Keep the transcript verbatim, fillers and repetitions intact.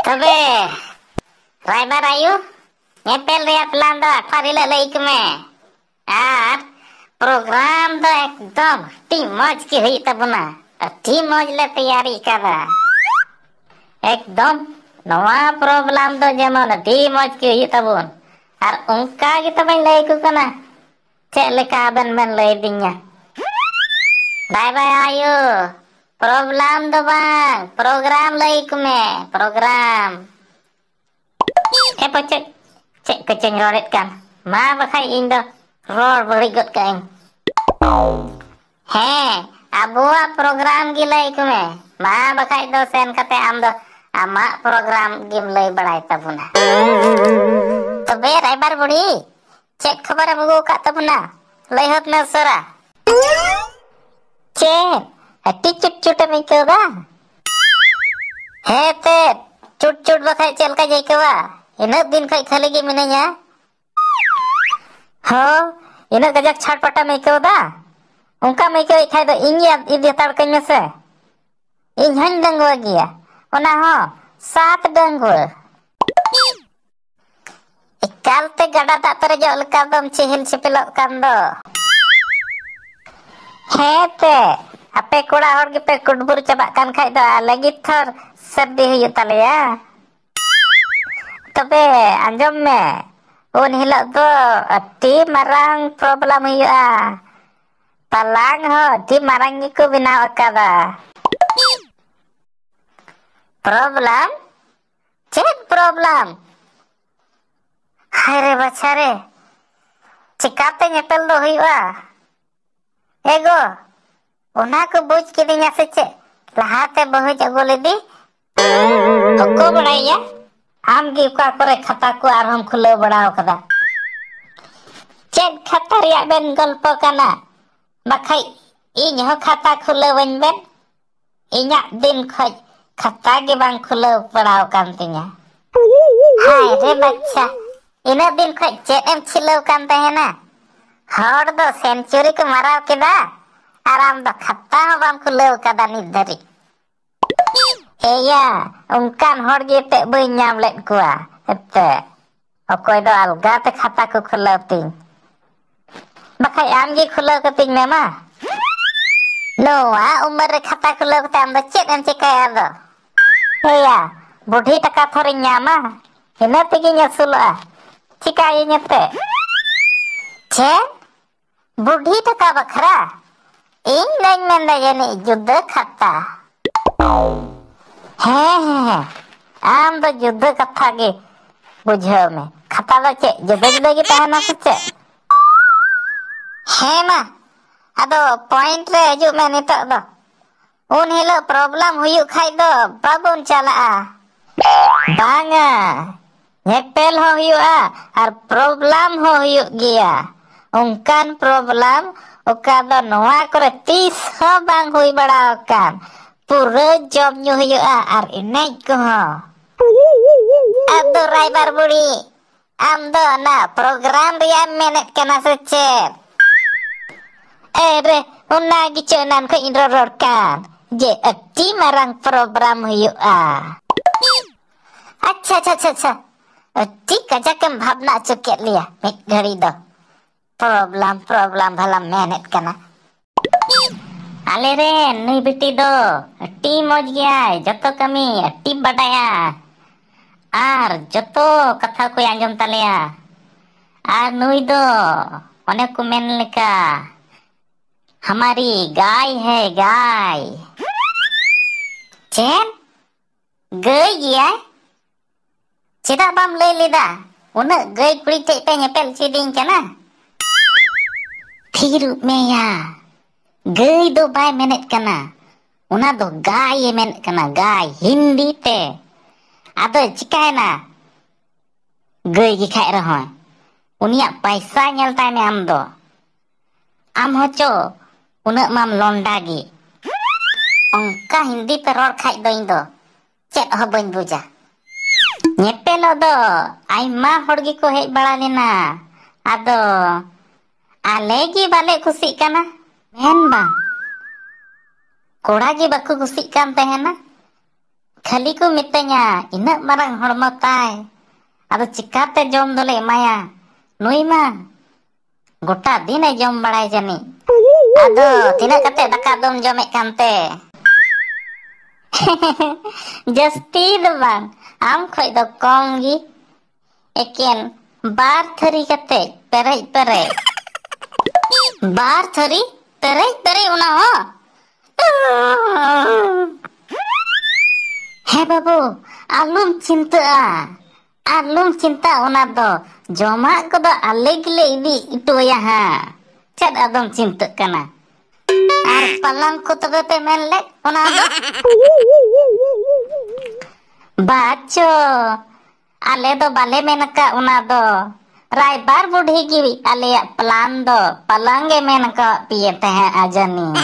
ᱛᱚᱵᱮ ᱨᱟᱭᱵᱟᱨ ᱟᱭᱳ, ᱧᱮᱯᱮᱞ ᱨᱮᱭᱟᱜ ᱯᱞᱟᱱ ᱫᱚ ᱟᱴᱷᱣᱟᱨ ᱦᱤᱞᱳᱜ ᱞᱟᱹᱭ ᱟᱠᱚ ᱢᱮ᱾ ᱟᱨ ᱯᱨᱳᱜᱨᱟᱢ ᱫᱚ ᱮᱠᱫᱚᱢ ᱟᱹᱰᱤ ᱢᱚᱡᱽ ᱜᱮ ᱦᱩᱭᱩᱜ ᱛᱟᱵᱚᱱᱟ᱾ ᱟᱹᱰᱤ ᱢᱚᱡᱽ ᱞᱮ ᱛᱮᱭᱟᱨᱤ ᱟᱠᱟᱫᱟ᱾ ᱮᱠᱫᱚᱢ ᱱᱚᱣᱟ ᱯᱨᱳᱜᱨᱟᱢ ᱫᱚ ᱡᱮᱢᱚᱱ ᱟᱹᱰᱤ ᱢᱚᱡᱽ ᱜᱮ ᱦᱩᱭᱩᱜ ᱛᱟᱵᱚᱱ᱾ ᱟᱨ ᱚᱱᱠᱟ ᱜᱮ ᱛᱚᱵᱮᱧ ᱞᱟᱹᱭ ᱟᱠᱚ ᱠᱟᱱᱟ᱾ ᱪᱮᱫ ᱞᱮᱠᱟ ᱟᱵᱮᱱ ᱵᱮᱱ ᱞᱟᱹᱭ ᱟᱹᱫᱤᱧᱟ? ᱵᱟᱭ ᱵᱟᱭ ᱟᱭᱳ, ᱯᱨᱳᱜᱨᱟᱢ ᱫᱚ ᱵᱟᱝ, ᱯᱨᱳᱜᱨᱟᱢ ᱞᱟᱹᱭ ᱟᱠᱚ ᱢᱮ, ᱯᱨᱳᱜᱨᱟᱢ᱾ ᱮ ᱯᱟᱪᱮᱫ ᱪᱮᱫ ᱠᱚᱪᱚᱧ ᱨᱚᱲᱮᱫ ᱠᱟᱱ, ᱢᱟ ᱵᱟᱠᱷᱟᱡ ᱤᱧ ᱫᱚ ᱨᱚᱲ ᱵᱟᱹᱲᱤᱡ ᱜᱚᱫ ᱠᱟᱜ ᱟᱹᱧ᱾ ᱦᱮᱸ, ᱟᱵᱚᱣᱟᱜ ᱯᱨᱳᱜᱨᱟᱢ ᱜᱮ ᱞᱟᱹᱭ ᱟᱠᱚ ᱢᱮ, ᱢᱟ ᱵᱟᱠᱷᱟᱡ ᱫᱚ ᱥᱮᱱ ᱠᱟᱛᱮ ᱟᱢ ᱫᱚ ᱟᱢᱟᱜ ᱯᱨᱳᱜᱨᱟᱢ ᱜᱮᱢ ᱞᱟᱹᱭ ᱵᱟᱲᱟᱭ ᱛᱟᱵᱚᱱᱟ᱾ ᱛᱚᱵᱮ ᱨᱟᱭᱵᱟᱨ ᱵᱩᱲᱦᱤ, ᱪᱮᱫ ᱠᱷᱚᱵᱚᱨᱮᱢ ᱟᱹᱜᱩ ᱟᱠᱟᱫ ᱛᱟᱵᱚᱱᱟ? ᱞᱟᱹᱭ ᱦᱚᱫ ᱢᱮ ᱩᱥᱟᱹᱨᱟ᱾ ᱪᱮᱫ? ᱟᱹᱰᱤ ᱪᱩᱴ ᱪᱩᱴᱮᱢ ᱟᱹᱭᱠᱟᱹᱣ ᱮᱫᱟ? ᱦᱮᱸ ᱛᱮᱫ, ᱪᱩᱴ ᱪᱩᱴ ᱵᱟᱠᱷᱟᱡ ᱪᱮᱫ ᱞᱮᱠᱟᱧ ᱟᱹᱭᱠᱟᱹᱣᱟ? ᱤᱱᱟᱹᱜ ᱫᱤᱱ ᱠᱷᱚᱡ ᱠᱷᱟᱹᱞᱤ ᱜᱮ ᱢᱤᱱᱟᱹᱧᱟ᱾ ᱦᱚᱸ, ᱤᱱᱟᱹᱜ ᱠᱟᱡᱟᱠ ᱪᱷᱟᱴᱯᱟᱴᱟᱢ ᱟᱹᱭᱠᱟᱹᱣ ᱮᱫᱟ? ᱚᱱᱠᱟᱢ ᱟᱹᱭᱠᱟᱹᱣᱮᱫ ᱠᱷᱟᱡ ᱫᱚ ᱤᱧ ᱜᱮ ᱤᱫᱤ ᱦᱟᱛᱟᱲ ᱠᱟᱹᱧ ᱢᱮᱥᱮ᱾ ᱤᱧ ᱦᱚᱸᱧ ᱰᱟᱺᱜᱩᱣᱟᱹ ᱜᱮᱭᱟ, ᱚᱱᱟ ᱦᱚᱸ ᱥᱟᱛ ᱰᱟᱺᱜᱩᱣᱟᱹ᱾ ᱮᱠᱟᱞ ᱛᱮ ᱜᱟᱰᱟ ᱫᱟᱜ ᱯᱮᱨᱮᱡᱚᱜ ᱞᱮᱠᱟ ᱫᱚᱢ ᱪᱮᱦᱮᱞ ᱪᱮᱯᱮᱞᱚᱜ ᱠᱟᱱ ᱫᱚ᱾ ᱦᱮᱸ ᱛᱮ, ᱟᱯᱮ ᱠᱚᱲᱟ ᱦᱚᱲ ᱜᱮᱯᱮ ᱠᱩᱴᱵᱩᱨ ᱪᱟᱵᱟᱜ ᱠᱟᱱ ᱠᱷᱟᱡ ᱫᱚ ᱟᱞᱮ ᱜᱮ ᱛᱷᱚᱨ ᱥᱟᱹᱨᱫᱤ ᱦᱩᱭᱩᱜ ᱛᱟᱞᱮᱭᱟ᱾ ᱛᱚᱵᱮ ᱟᱸᱡᱚᱢ ᱢᱮ, ᱩᱱ ᱦᱤᱞᱳᱜ ᱫᱚ ᱟᱹᱰᱤ ᱢᱟᱨᱟᱝ ᱯᱨᱚᱵᱞᱮᱢ ᱦᱩᱭᱩᱜᱼᱟ᱾ ᱯᱟᱞᱟᱝ ᱦᱚᱸ ᱟᱹᱰᱤ ᱢᱟᱨᱟᱝ ᱜᱮᱠᱚ ᱵᱮᱱᱟᱣ ᱟᱠᱟᱫᱟ᱾ ᱯᱨᱚᱵᱞᱮᱢ? ᱪᱮᱫ ᱯᱨᱚᱵᱞᱮᱢ? ᱦᱟᱭ ᱨᱮ ᱵᱟᱪᱷᱟ ᱨᱮ, ᱪᱮᱠᱟᱛᱮ ᱧᱮᱯᱮᱞ ᱫᱚ ᱦᱩᱭᱩᱜᱼᱟ? ᱮ ᱜᱚ, ᱚᱱᱟ ᱠᱚ ᱵᱩᱡᱽ ᱠᱤᱫᱤᱧᱟ ᱥᱮ ᱪᱮᱫ? ᱞᱟᱦᱟᱛᱮ ᱵᱟᱹᱦᱩᱧ ᱟᱹᱜᱩ ᱞᱮᱫᱮ᱾ ᱚᱠᱚ ᱵᱟᱲᱟᱭᱮᱭᱟ? ᱟᱢ ᱜᱮ ᱚᱠᱟ ᱠᱚᱨᱮ ᱠᱷᱟᱛᱟ ᱠᱚ ᱟᱨᱦᱚᱸᱢ ᱠᱷᱩᱞᱟᱹᱣ ᱵᱟᱲᱟ ᱟᱠᱟᱫᱟ? ᱪᱮᱫ ᱠᱷᱟᱛᱟ ᱨᱮᱭᱟᱜ ᱵᱮᱱ ᱜᱚᱞᱯᱚ ᱠᱟᱱᱟ? ᱵᱟᱠᱷᱟᱡ ᱤᱧ ᱦᱚᱸ ᱠᱷᱟᱛᱟ ᱠᱷᱩᱞᱟᱹᱣᱟᱹᱧ ᱵᱮᱱ᱾ ᱤᱧᱟᱜ ᱫᱤᱱ ᱠᱷᱚᱡ ᱠᱷᱟᱛᱟ ᱜᱮ ᱵᱟᱝ ᱠᱷᱩᱞᱟᱹᱣ ᱵᱟᱲᱟᱣ ᱠᱟᱱ ᱛᱤᱧᱟ᱾ ᱦᱟᱭ ᱨᱮ ᱵᱟᱪᱪᱟ, ᱤᱱᱟᱹᱜ ᱫᱤᱱ ᱠᱷᱚᱡ ᱪᱮᱫ ᱮᱢ ᱪᱷᱤᱞᱟᱹᱣ ᱠᱟᱱ ᱛᱟᱦᱮᱱᱟ? ᱦᱚᱲ ᱫᱚ ᱥᱮᱱᱪᱩᱨᱤ ᱠᱚ ᱢᱟᱨᱟᱣ ᱠᱮᱫᱟ, ᱟᱨ ᱟᱢ ᱫᱚ ᱠᱷᱟᱛᱟ ᱦᱚᱸ ᱵᱟᱢ ᱠᱷᱩᱞᱟᱹᱣ ᱠᱟᱫᱟ ᱱᱤᱛ ᱫᱷᱟᱹᱨᱤᱡ᱾ ᱮᱭᱟ, ᱚᱱᱠᱟᱱ ᱦᱚᱲ ᱜᱮ ᱮᱱᱛᱮᱫ ᱵᱟᱹᱧ ᱧᱟᱢ ᱞᱮᱫ ᱠᱚᱣᱟ᱾ ᱮᱱᱛᱮᱫ ᱚᱠᱚᱭ ᱫᱚ ᱟᱞᱜᱟ ᱛᱮ ᱠᱷᱟᱛᱟ ᱠᱚ ᱠᱷᱩᱞᱟᱹᱣ ᱛᱤᱧ᱾ ᱵᱟᱠᱷᱟᱡ ᱟᱢ ᱜᱮ ᱠᱷᱩᱞᱟᱹᱣ ᱠᱟᱹᱛᱤᱧ ᱢᱮ ᱢᱟ᱾ ᱱᱚᱣᱟ ᱩᱢᱮᱨ ᱨᱮ ᱠᱷᱟᱛᱟ ᱠᱷᱩᱞᱟᱹᱣ ᱠᱟᱛᱮ ᱟᱢ ᱫᱚ ᱪᱮᱫ ᱮᱢ ᱪᱮᱠᱟᱭᱟ ᱟᱫᱚ? ᱮᱭᱟ, ᱵᱩᱰᱷᱤ ᱴᱟᱠᱟ ᱛᱷᱚᱨᱤᱧ ᱧᱟᱢᱟ, ᱤᱱᱟᱹ ᱛᱮᱜᱮᱧ ᱟᱹᱥᱩᱞᱚᱜᱼᱟ᱾ ᱪᱮᱠᱟᱭᱟᱹᱧ ᱮᱱᱛᱮ? ᱪᱮᱫ? ᱵᱩᱰᱷᱤ ᱴᱟᱠᱟ ᱵᱟᱠᱷᱨᱟ? ᱤᱧ ᱫᱚᱧ ᱢᱮᱱᱫᱟ ᱡᱟᱹᱱᱤᱡ ᱡᱩᱫᱟᱹ ᱠᱷᱟᱛᱟ᱾ ᱦᱮᱸ, ᱦᱮᱸ, ᱦᱮᱸ, ᱟᱢ ᱫᱚ ᱡᱩᱫᱟᱹ ᱠᱟᱛᱷᱟ ᱜᱮ ᱵᱩᱡᱷᱟᱹᱣ ᱢᱮ᱾ ᱠᱷᱟᱛᱟ ᱫᱚ ᱪᱮᱫ ᱡᱩᱫᱟᱹ ᱡᱩᱫᱟᱹ ᱜᱮ ᱛᱟᱦᱮᱱᱟ ᱥᱮ ᱪᱮᱫ? ᱦᱮᱸ ᱢᱟ, ᱟᱫᱚ point ᱨᱮ ᱦᱤᱡᱩᱜ ᱢᱮ ᱱᱤᱛᱚᱜ ᱫᱚ᱾ ᱩᱱ ᱦᱤᱞᱳᱜ problem ᱦᱩᱭᱩᱜ ᱠᱷᱟᱡ ᱫᱚ ᱵᱟᱵᱚᱱ ᱪᱟᱞᱟᱜᱼᱟ᱾ ᱵᱟᱝᱟ, ᱧᱮᱯᱮᱞ ᱦᱚᱸ ᱦᱩᱭᱩᱜᱼᱟ ᱟᱨ problem ᱦᱚᱸ ᱦᱩᱭᱩᱜ ᱜᱮᱭᱟ᱾ ᱚᱱᱠᱟᱱ problem ᱚᱠᱟ ᱫᱚ ᱱᱚᱣᱟ ᱠᱚᱨᱮ ᱛᱤᱥ ᱦᱚᱸ ᱵᱟᱝ ᱦᱩᱭ ᱵᱟᱲᱟ ᱟᱠᱟᱱ᱾ ᱯᱩᱨᱟᱹ ᱡᱚᱢ ᱧᱩ ᱦᱩᱭᱩᱜᱼᱟ ᱟᱨ ᱮᱱᱮᱡ ᱠᱚᱦᱚᱸ᱾ ᱟᱫᱚ ᱨᱟᱭᱵᱟᱨ ᱵᱩᱲᱦᱤ, ᱟᱢ ᱫᱚ ᱚᱱᱟ program ᱨᱮᱭᱟᱜ ᱮᱢ ᱢᱮᱱᱮᱫ ᱠᱟᱱᱟ ᱥᱮ ᱪᱮᱫ? ᱮ ᱨᱮ, ᱚᱱᱟ ᱜᱮᱪᱚ ᱮᱱᱟᱱ ᱠᱷᱚᱱ ᱤᱧ ᱨᱚᱨᱚᱲ ᱠᱟᱱ, ᱡᱮ ᱟᱹᱰᱤ ᱢᱟᱨᱟᱝ program ᱦᱩᱭᱩᱜᱼᱟ᱾ ᱟᱪᱪᱷᱟ, ᱟᱪᱪᱷᱟ, ᱟᱪᱪᱷᱟ, ᱟᱪᱪᱷᱟ᱾ ᱟᱹᱰᱤ ᱠᱟᱡᱟᱠ ᱮᱢ ᱵᱷᱟᱵᱽᱱᱟ ᱦᱚᱪᱚ ᱠᱮᱫ ᱞᱮᱭᱟ ᱢᱤᱫ ᱜᱷᱟᱹᱲᱤ ᱫᱚ᱾ Problem, problem ᱵᱷᱟᱞᱟᱢ ᱢᱮᱱᱮᱫ ᱠᱟᱱᱟ᱾ ᱟᱞᱮ ᱨᱮᱱ ᱱᱩᱭ ᱵᱤᱴᱤ ᱫᱚ ᱟᱹᱰᱤ ᱢᱚᱡᱽ ᱜᱮᱭᱟᱭ, ᱡᱚᱛᱚ ᱠᱟᱹᱢᱤ ᱟᱹᱰᱤ ᱵᱟᱰᱟᱭᱟ᱾ ᱟᱨ ᱡᱚᱛᱚ ᱠᱟᱛᱷᱟ ᱠᱚᱭ ᱟᱸᱡᱚᱢ ᱛᱟᱞᱮᱭᱟ᱾ ᱟᱨ ᱱᱩᱭ ᱫᱚ ᱚᱱᱮ ᱠᱚ ᱢᱮᱱ ᱞᱮᱠᱟ ᱦᱟᱢᱟᱨᱤ ᱜᱟᱭ ᱦᱮ ᱜᱟᱭ᱾ ᱪᱮᱫ? ᱜᱟᱹᱭ ᱜᱮᱭᱟᱭ? ᱪᱮᱫᱟᱜ ᱵᱟᱢ ᱞᱟᱹᱭ ᱞᱮᱫᱟ? ᱩᱱᱟᱹᱜ ᱜᱟᱹᱭ ᱠᱩᱲᱤ ᱴᱷᱮᱡ ᱯᱮ ᱧᱮᱯᱮᱞ ᱦᱚᱪᱚᱭᱫᱤᱧ ᱠᱟᱱᱟ᱾ ᱛᱷᱤᱨᱚᱜ ᱢᱮᱭᱟ, ᱜᱟᱹᱭ ᱫᱚ ᱵᱟᱭ ᱢᱮᱱᱮᱫ ᱠᱟᱱᱟ, ᱚᱱᱟ ᱫᱚ ᱜᱟᱭ ᱮ ᱢᱮᱱᱮᱫ ᱠᱟᱱᱟ, ᱜᱟᱭ ᱦᱤᱱᱫᱤ ᱛᱮ᱾ ᱟᱫᱚ ᱪᱤᱠᱟᱭᱮᱱᱟ? ᱜᱟᱹᱭ ᱜᱮ ᱠᱷᱟᱡ ᱨᱮᱦᱚᱸ ᱩᱱᱤᱭᱟᱜ ᱯᱟᱭᱥᱟ ᱧᱮᱞ ᱛᱟᱭ ᱢᱮ ᱟᱢ ᱫᱚ᱾ ᱟᱢ ᱦᱚᱪᱚ ᱩᱱᱟᱹᱜ ᱢᱟᱢ ᱞᱚᱱᱰᱟ ᱜᱮ᱾ ᱚᱱᱠᱟ ᱦᱤᱱᱫᱤ ᱯᱮ ᱨᱚᱲ ᱠᱷᱟᱡ ᱫᱚ ᱤᱧ ᱫᱚ ᱪᱮᱫ ᱦᱚᱸ ᱵᱟᱹᱧ ᱵᱩᱡᱟ᱾ ᱧᱮᱯᱮᱞᱚᱜ ᱫᱚ ᱟᱭᱢᱟ ᱦᱚᱲ ᱜᱮᱠᱚ ᱦᱮᱡ ᱵᱟᱲᱟ ᱞᱮᱱᱟ, ᱟᱫᱚ ᱟᱞᱮ ᱜᱮ ᱵᱟᱞᱮ ᱠᱩᱥᱤᱜ ᱠᱟᱱᱟ᱾ ᱢᱮᱱ ᱵᱟᱝ, ᱠᱚᱲᱟ ᱜᱮ ᱵᱟᱠᱚ ᱠᱩᱥᱤᱜ ᱠᱟᱱ ᱛᱟᱦᱮᱱᱟ᱾ ᱠᱷᱟᱹᱞᱤ ᱠᱚ ᱢᱤᱛᱟᱹᱧᱟ, ᱤᱱᱟᱹᱜ ᱢᱟᱨᱟᱝ ᱦᱚᱲᱢᱚ ᱛᱟᱭ, ᱟᱫᱚ ᱪᱤᱠᱟᱛᱮ ᱡᱚᱢ ᱫᱚᱞᱮ ᱮᱢᱟᱭᱟ? ᱱᱩᱭ ᱢᱟ ᱜᱚᱴᱟ ᱫᱤᱱᱮ ᱡᱚᱢ ᱵᱟᱲᱟᱭ ᱡᱟᱹᱱᱤᱡ᱾ ᱟᱫᱚ ᱛᱤᱱᱟᱹᱜ ᱠᱟᱛᱮ ᱫᱟᱠᱟ ᱫᱚᱢ ᱡᱚᱢᱮᱫ ᱠᱟᱱᱛᱮ? ᱡᱟᱹᱥᱛᱤ ᱫᱚ ᱵᱟᱝ, ᱟᱢ ᱠᱷᱚᱡ ᱫᱚ ᱠᱚᱢ ᱜᱮ᱾ ᱮᱠᱮᱱ ᱵᱟᱨ ᱛᱷᱟᱹᱨᱤ ᱠᱟᱛᱮ, ᱯᱮᱨᱮᱡ ᱯᱮᱨᱮᱡ᱾ ᱵᱟᱨ ᱛᱷᱟᱹᱨᱤ ᱯᱮᱨᱮᱡ ᱯᱮᱨᱮᱡ, ᱚᱱᱟ ᱦᱚᱸ? ᱦᱮᱸ ᱵᱟᱹᱵᱩ, ᱟᱞᱚᱢ ᱪᱤᱱᱛᱟᱹᱜᱼᱟ, ᱟᱞᱚᱢ ᱪᱤᱱᱛᱟᱹᱜᱼᱟ, ᱚᱱᱟ ᱫᱚ ᱡᱚᱢᱟᱜ ᱠᱚᱫᱚ ᱟᱞᱮ ᱜᱮᱞᱮ ᱤᱫᱤ ᱦᱚᱴᱚ ᱟᱭᱟ ᱦᱟᱸᱜ᱾ ᱪᱮᱫ ᱟᱫᱚᱢ ᱪᱤᱱᱛᱟᱹᱜ ᱠᱟᱱᱟ? ᱟᱨ ᱯᱟᱞᱟᱝ ᱠᱚ ᱛᱚᱵᱮ ᱯᱮ ᱢᱮᱱ ᱞᱮᱫ ᱚᱱᱟ ᱫᱚ? ᱵᱟᱪᱚ, ᱟᱞᱮ ᱫᱚ ᱵᱟᱞᱮ ᱢᱮᱱ ᱟᱠᱟᱫ ᱚᱱᱟ ᱫᱚ᱾ ᱨᱟᱭᱵᱟᱨ ᱵᱩᱰᱷᱤ ᱜᱮ ᱟᱞᱮᱭᱟᱜ ᱯᱞᱟᱱ ᱫᱚ ᱯᱟᱞᱟᱝ ᱮ ᱢᱮᱱ ᱟᱠᱟᱫ ᱯᱮᱭᱟ ᱛᱟᱦᱮᱸᱫ ᱡᱟᱹᱱᱤᱡ᱾